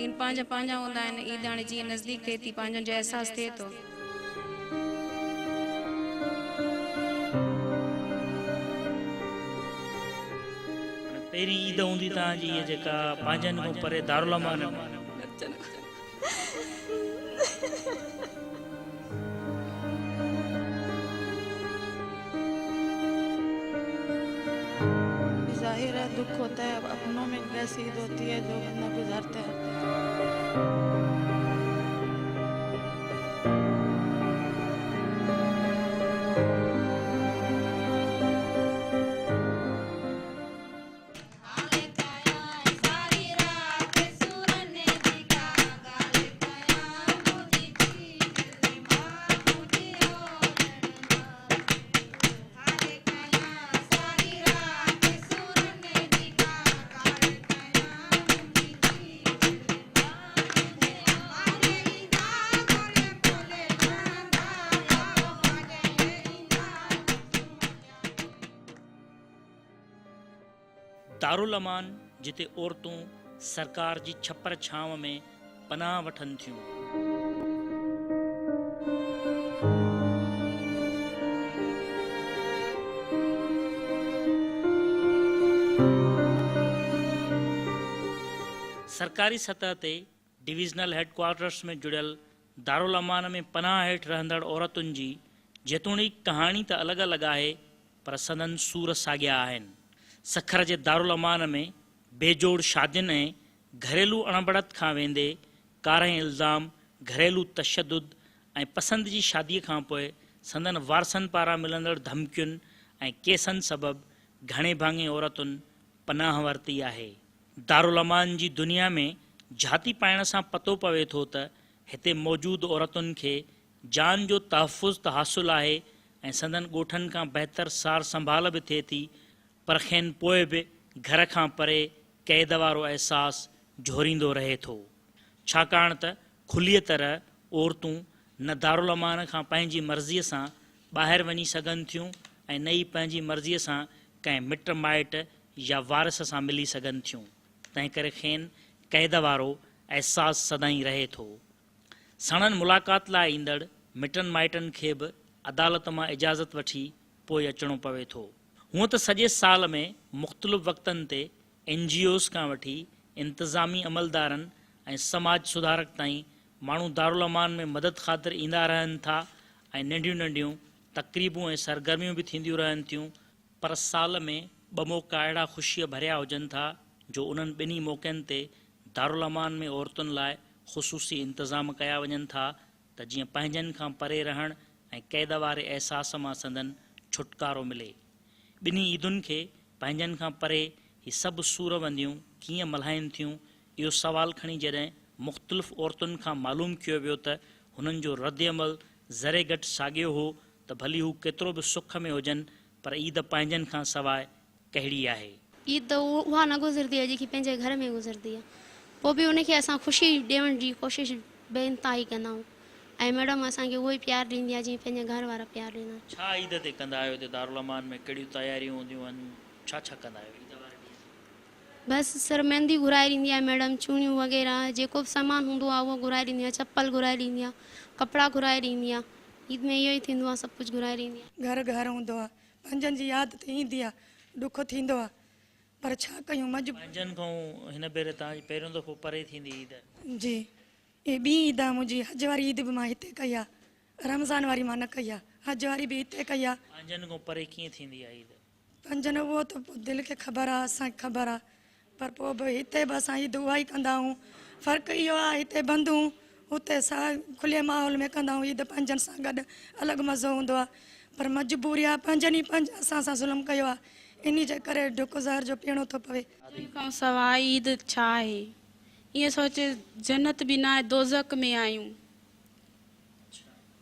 ليڪن پنهنجا پنهنجا هوندا آهن عيد هاڻي جيئن نزديڪ ٿئي ٿي پنهنجن جو احساس ٿئي ٿو. پهرين عيد هوندي توهان جي هيء جيڪا پنهنجن کان پري دارالامان ۾. ظاهر هي دک هوتا هي اپنو ۾ ڪيسي عيد هوتي هي جو بندا گذارتا هي. دارالامان جتي عورتون سرڪار جي ڇپر ڇانو ۾ پناهه وٺن ٿيون. سرڪاري سطح تي ڊويزنل هيڊ ڪوارٽرس ۾ جڙيل دارالامان ۾ پناهه هيٺ رهندڙ عورتن جي جيتوڻيڪ ڪهاڻي ته الڳ الڳ آهي پر سندن سور ساڳيا آهن. سکر جي دارالامان ۾ بي جوڙ شادين ۽ گهريلو اڻبڻت کان ويندي ڪارنهن الزام، گهريلو تشدد ۽ پسند جي شادي کانپوء سندن وارثن پاران ملندڙ ڌمڪين ۽ ڪيسن سبب گهڻي ڀاڱي عورتن پناهه ورتي آهي. دارالامان جي دنيا ۾ جهاتي پائڻ سان پتو پوي ٿو ته هتي موجود عورتن کي جان جو تحفظ ته حاصل آهي ۽ سندن ڳوٺن کان بهتر سار سنڀال به ٿئي ٿي پر کين پوء به گهر کان پري قيد وارو احساس جهوريندو رهي ٿو. ڇاڪاڻ ته کليء طرح عورتون نه دارالامان کان پنهنجي مرضيء سان ٻاهر وڃي سگهن ٿيون ۽ نه ئي پنهنجي مرضيء سان ڪنهن مٽ مائٽ يا وارث سان ملي سگهن ٿيون، تنهنڪري کين قيد وارو احساس سدائين رهي ٿو. ساڻن ملاقات لاء ايندڙ مٽن مائٽن کي به عدالت مان اجازت وٺي پوء اچڻو پوي ٿو. هونء ته سڄي سال ۾ مختلف وقتن تي اين جي اوز کان وٺي انتظامي عملدارن ۽ سماج سڌارڪ تائين ماڻهو دارالامان ۾ مدد خاطر ايندا رهن ٿا ۽ ننڍيون ننڍيون تقريبون ۽ سرگرميون به ٿينديون رهن ٿيون، پر سال ۾ ٻه موقعا اهڙا خوشيء ڀريا هجن ٿا جو انهن ٻنهي موقعن تي دارالامان ۾ عورتن لاء خصوصي انتظام ڪيا وڃن ٿا ته جيئن پنهنجن کان پري رهڻ ۽ قيد واري احساس مان سندن ڇوٽڪارو ملي. ٻنهي عيدن کي پنهنجن کان پري هي سڀ سور ونديون ڪيئن ملهائين ٿيون، اهو سوال کڻي جڏهن مختلف عورتن کان معلوم ڪيو ويو ته هنن جو ردعمل ذري گهٽ ساڳيو هو ته ڀلي هو ڪيترو به سک ۾ هجن پر عيد پنهنجن کان سواء ڪهڙي آهي. عيد ته اها نه گذرندي آهي جيڪي پنهنجي گهر ۾ گذرندي آهي. پوء به ان کي اسان خوشي ڏيڻ جي ڪوشش بي انتهائي ڪندا آهيون ۽ ميڊم اسان کي اهو ئي پيار ڏيندي آهي جيئن پنهنجي گهر وارا پيار ڏيندا آهن. ڇا عيد تي ڪندا آهيو هتي دارالامان ۾ ڪهڙيون تياريون هونديون آهن ڇا ڇا ڪندا آهيو عيد واري ڏينهن تي؟ بس سر ميندي گهرائي ڏيندي آهي ميڊم چوڙيون وغيره جيڪو به سامان هوندو آهي اهو گهرائي ڏيندي آهي چپل گهرائي ڏيندي آهي ڪپڙا گهرائي ڏيندي آهي عيد ۾ اهو ئي ٿيندو آهي سڀ ڪجهه گهرائي ڏيندي آهي. گهر گهر هوندو آهي پنهنجن جي ياد ته ايندي آ، ڏک ٿيندو آ، پر ڇا ڪيون مجبور. پنهنجن کان هن ڀيري توهان جي پهريون دفعو پري ٿيندي عيد. جي هي ٻي عيد آ منهنجي، حج واري عيد به مان هتي ڪئي آ، رمضان واري مان نه ڪئي آ، حج واري به هتي ڪئي آ. پنهنجن کان پري ڪيئن ٿيندي آ عيد؟ پنهنجن اهو ته پوء دل کي خبر آ، اسان کي خبر آ، پر پوء به هتي به اسان عيد اها ئي ڪندا آهيون، فرق اهو آ هتي بند هون هتي سا کلي ماحول ۾ ڪندا آهيون عيد پنهنجن سان گڏ الڳ مزو هوندو آ پر مجبوري آ پنهنجن ئي پنهنجن اسان سان ظلم ڪيو آ انهي جي ڪري ڍڪ زهر جو پيئڻو ٿو پوي. جن کان سواء عيد ڇا آهي؟ ائين سوچ جنت به ناهي دوزخ ۾ آهيون.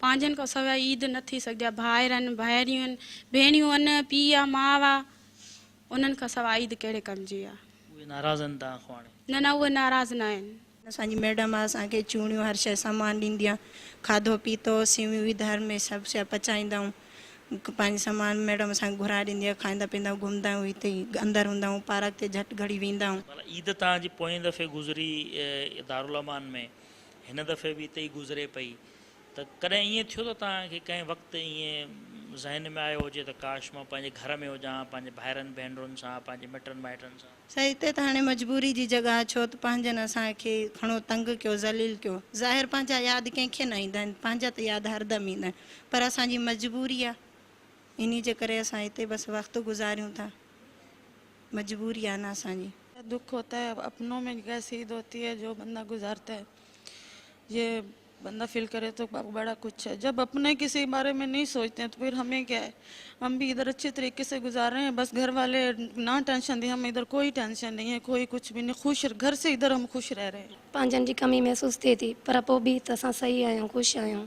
پنهنجن کان سواء عيد نه ٿي سگهندي آهي. ڀائر آهن، ڀائريون آهن، ڀيڻيون آهن، پيء آ، ماء آ، انهن کان سواء عيد ڪهڙي ڪم جي آ. اهي ناراض آهن توهان کان هاڻي؟ نه نه اهي ناراض نه آهن. اسان جي ميڊم آ اسان کي چوڙيون هر شيء سامان ڏيندي آ کاڌو پيتو سيويون وي گهر ۾ سڀ شيء پچائيندا آهيون پنهنجي سامان ميڊم اسان کي گهرائي ڏيندي آهي کائيندا پيئندا آهيون گهمندا آهيون هتي ئي اندر هوندا آهيون پارڪ تي جهٽ گهڙي ويندا آهيون. مطلب عيد توهان جي پوئين دفعي گذري دارالامان ۾ هن دفعي به اتي ئي گذري پئي ته ڪڏهن ائين ٿيو ته توهان کي ڪنهن وقت ائين ذهن ۾ آيو هجي ته ڪاش مان پنهنجي گهر ۾ هجان ها پنهنجي ڀائرن ڀينرن سان پنهنجي مٽن مائٽن سان. سائين هتي ته هاڻي مجبوري جي جڳهه آهي ڇو ته پنهنجن اسان کي گهڻو تنگ ڪيو ذليل ڪيو ظاهر پنهنجا ياد ڪنهن کي نه ايندا آهن پنهنجا ته ياد هردم ايندا آهن پر اسان جي مجبوري آهي انهي جي ڪري اسان هتي بس وقت گذاريون ٿا مجبوري آهي نه اسان جي. دک هوتا هي اپنو ۾ ڪيسي عيد هوتي هي جو بندا گذارتا هي يه بندا فيل ڪري تو بڙا ڪجھ هي جب اپني ڪسي باري ۾ نهي سوچتي هين تو پھر همي ڪيا هي هم بي ادھر اڇي طريقي سي گذار رهي هين بس گھر والي نا ٽينشن the هم ادھر ڪوئي ٽينشن نهي هي ڪوئي ڪجھ بي نهي خوش گھر سي ادھر هم خوش رهه رهي هين. پنهنجن جي ڪمي محسوس ٿئي ٿي پر پوء به ته اسان صحيح آهيون خوش آهيون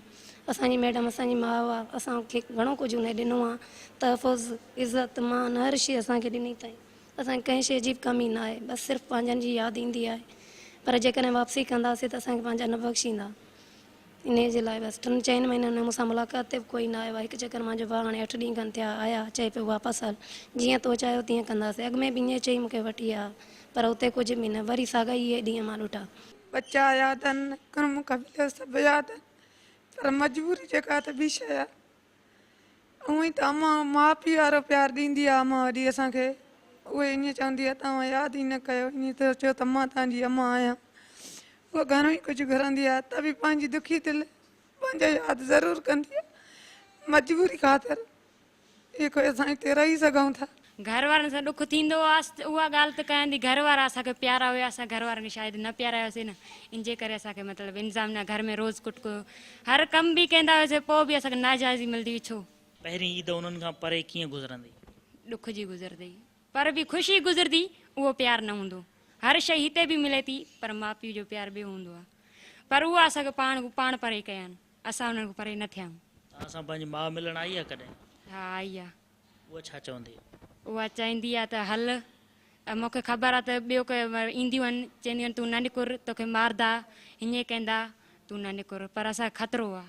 اسان جي ميڊم اسان جي ماء آ اسان کي گهڻو ڪجهه هن ڏنو آ تحفظ عزت مان هر شي اسان کي ڏني اٿائين اسان کي ڪنهن شي جي به ڪمي نه آهي بس صرف پنهنجن جي ياد ايندي آهي پر جيڪڏهن واپسي ڪنداسين ته اسان کي پنهنجا نه بخشيندا انهيء جي لاء بس ٽن چئن مهينن ۾ مون سان ملاقات تي به ڪوئي نه آيو آهي. هڪ چڪر منهنجو ڀاء هاڻي اٺ ڏينهن کن ٿيا آيا چئي پيو واپس هل جيئن تو چاهيو تيئن ڪنداسين. اڳ ۾ به ائين چئي مون کي وٺي آيا پر اتي ڪجهه به نه. وري ساڳا ئي اهي ڏينهن مان ڏٺا. ٻچا ياد آهن، ڪرم قبيلو سڀ ياد آهن پر مجبوري جيڪا ته ٻي شيء آهي. اونئن ئي ته امان ماء پيء وارو پيار ڏيندي آهي امان وڏي اسان کي اهي ائين چوندي آهي توهان ياد ئي نه ڪيو ائين ته چيو ته مان توهان جي امان آهيان اها گهڻو ئي ڪجهه گهرندي آهي ته به پنهنجي دکي دل پنهنجو ياد ضرور ڪندي آهي مجبوري خاطر اهي ڪوئي اسان هتي رهي سگهون ٿا. گهر وارن سان ڏک ٿيندو آ اها ڳالهه ته ڪيان ٿي گهر وارا اسان کي پيارا هيا اسان گهر وارن کي شايد نه پيارا هياسي نه ان جي ڪري اسان کي مطلب انظام نه گهر ۾ روز ڪٽڪو هر ڪم به ڪندا هياسي پوء به اسان کي ناجائزي ملدي هئي ڇو. پهرين عيد انهن کان پري ڪيئن گذرندي. ڏک جي گذرندي پر به خوشي گذرندي اهو پيار نه هوندو هر شئي هتي به ملي ٿي پر ماء پيء جو پيار ٻيو هوندو آ پر اهو اسان کي پاڻ پاڻ پري ڪيا آهن اسان انهن کان پري نه ٿيا آهيون. توهان سان پنهنجي ماء ملڻ آئي آ ڪڏهن. ها آئي آ. اها ڇا چوندي؟ اها چوندي آ ته هل، مون کي خبر آ ته ٻيو ڪي اينديون آهن، چونديون آهن تون نه نڪر، توکي ماردا، هيئن ڪندا، تون نه نڪر، پر اسان کي خطرو آ،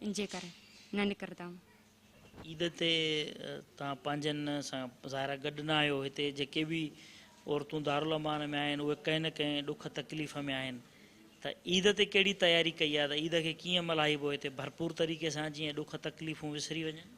ان جي ڪري نه نڪرندا آهيون. عيد تي توهان پنهنجن سان ظاهر آ گڏ نه آهيو، هتي جيڪي به عورتون دارالامان ۾ آهن، اهي ڪنهن نه ڪنهن ڏک تڪليف ۾ آهن، ته عيد تي ڪهڙي تياري ڪئي آ ته عيد کي ڪيئن ملهائبو هتي ڀرپور طريقي سان جيئن ڏک تڪليفون وسري وڃن؟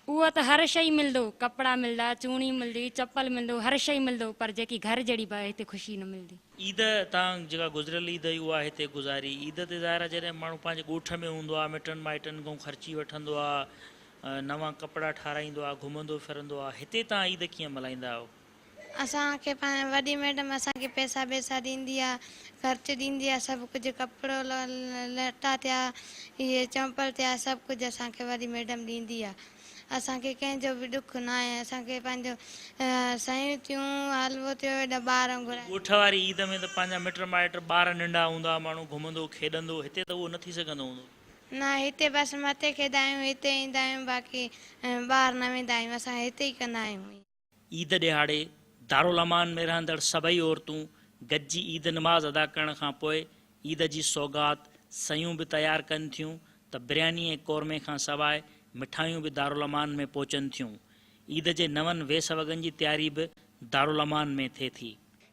اهو ته هر شئي ملندو، ڪپڙا ملدا، چوڻي ملدي، چپل ملندو، هر شئي ملندو پر جيڪي گهر جهڙي به هتي خوشي نه ملدي. عيد تان جيڪا گذريل عيد هئي اها هتي گذاري. عيد تي ظاهر آهي جڏهن ماڻهو پنهنجي ڳوٺ ۾ هوندو آهي، مٽن مائٽن کان خرچي وٺندو آهي، نوان ڪپڙا ٺاراهيندو آهي، گهمندو ڦرندو آهي. هتي توهان عيد ڪيئن ملهائيندا آهيو؟ اسان کي پنهنجي وڏي ميڊم اسان کي پئسا ٻئسا ڏيندي آ خرچ ڏيندي آ سڀ ڪجهه ڪپڙو لٽا ٿيا اهي چمپل ٿيا سڀ ڪجهه اسان کي وڏي ميڊم ڏيندي آ اسان کي ڪنهن جو به ڏک ناهي اسان کي پنهنجو سيون ٿيون حلوو ٿيو ايڏا ٻار گهرائي. ڳوٺ واري عيد ۾ ته پنهنجا مٽ مائٽ ٻار ننڍا هوندا ماڻهو گهمندو کيڏندو هتي ته اهو نه ٿي سگهندو هوندو. نه هتي بس مٿي کيڏندا آهيون هتي ايندا آهيون باقي ٻاهر نه ويندا آهيون اسان هتي ئي ڪندا آهيون. عيد ڏهاڙي دارالامان ۾ رهندڙ سڀئي عورتون گڏجي عيد نماز ادا ڪرڻ کان پوء عيد جي سوغات سيون به تيار ڪن ٿيون ته برياني ۽ قورمي کان سواء مٺايون به دارالامان ۾ پهچن ٿيون. عيد جي نون ويس وڳن جي تياري به دارالامان ۾ ٿئي ٿي.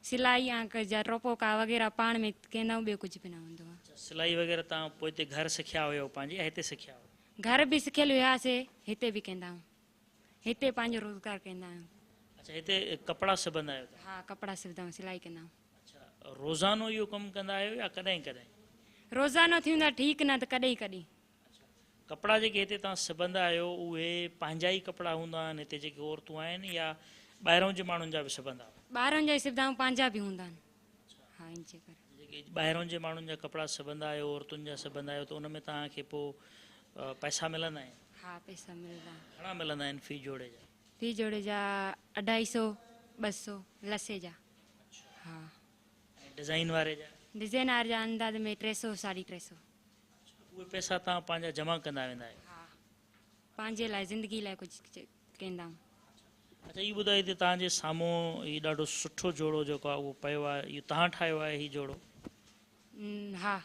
سلائي آنڪ جا ٽوپوڪا وغيره پاڻ ۾ ڪيندا آهيون ٻيو ڪجهه به نه هوندو آهي. سلائي وغيره توهان پوئتي گهر سکيا هيو پنهنجي يا هتي سکيا هيو؟ گهر به سکيل هياسي هتي به ڪيندا آهيون. هتي پنهنجو روزگار ڪندا آهيون. اڇا هتي ڪپڙا سبندا آهيو توهان؟ ها ڪپڙا سبدا آهيون سلائي ڪندا آهيون. اڇا روزانو اهو ڪم ڪندا آهيو يا ڪڏهن ڪڏهن؟ روزانو ٿيندو آهي ٺيڪ نه ته ڪڏهن ڪڏهن. اڇا ڪپڙا جيڪي هتي توهان سبندا آهيو اهي پنهنجا ئي ڪپڙا هوندا آهن هتي جيڪي عورتون آهن يا ٻاهرون جي ماڻهن جا به سبندا آهيو؟ ٻاهرون جا ئي سبدا آهيون پنهنجا به هوندا آهن. ها ان جي ڪري. جيڪي ٻاهرون جي ماڻهن جا ڪپڙا سبندا آهيو عورتن جا سبندا آهيو ته ان ۾ توهان کي پوء پئسا ملندا آهن؟ ها پئسا ملندا آهن. گهڻا ملندا آهن في جوڙي جا؟ في جوڙي جا اڍائي سو ٻه سو لسي جا. ها. ۽ ڊزائين واري جا؟ ڊزائين واري جا انداز ۾ ٽي سو ساڍي ٽي سو. اهي پئسا توهان پنهنجا جمع ڪندا ويندا آهيو؟ ها پنهنجي لاء زندگي لاء ڪجهه ڪندا آهيون. اڇا اهو ٻڌايو ته توهان جي سامهون هي ڏاڍو سٺو جوڙو جيڪو آهي اهو پيو آهي اهو توهان ٺاهيو آهي هي جوڙو؟ ها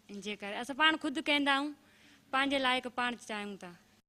ان جي ڪري اسان پاڻ خود ڪندا آهيون. پنهنجي لائق پاڻ چاهيون ٿا.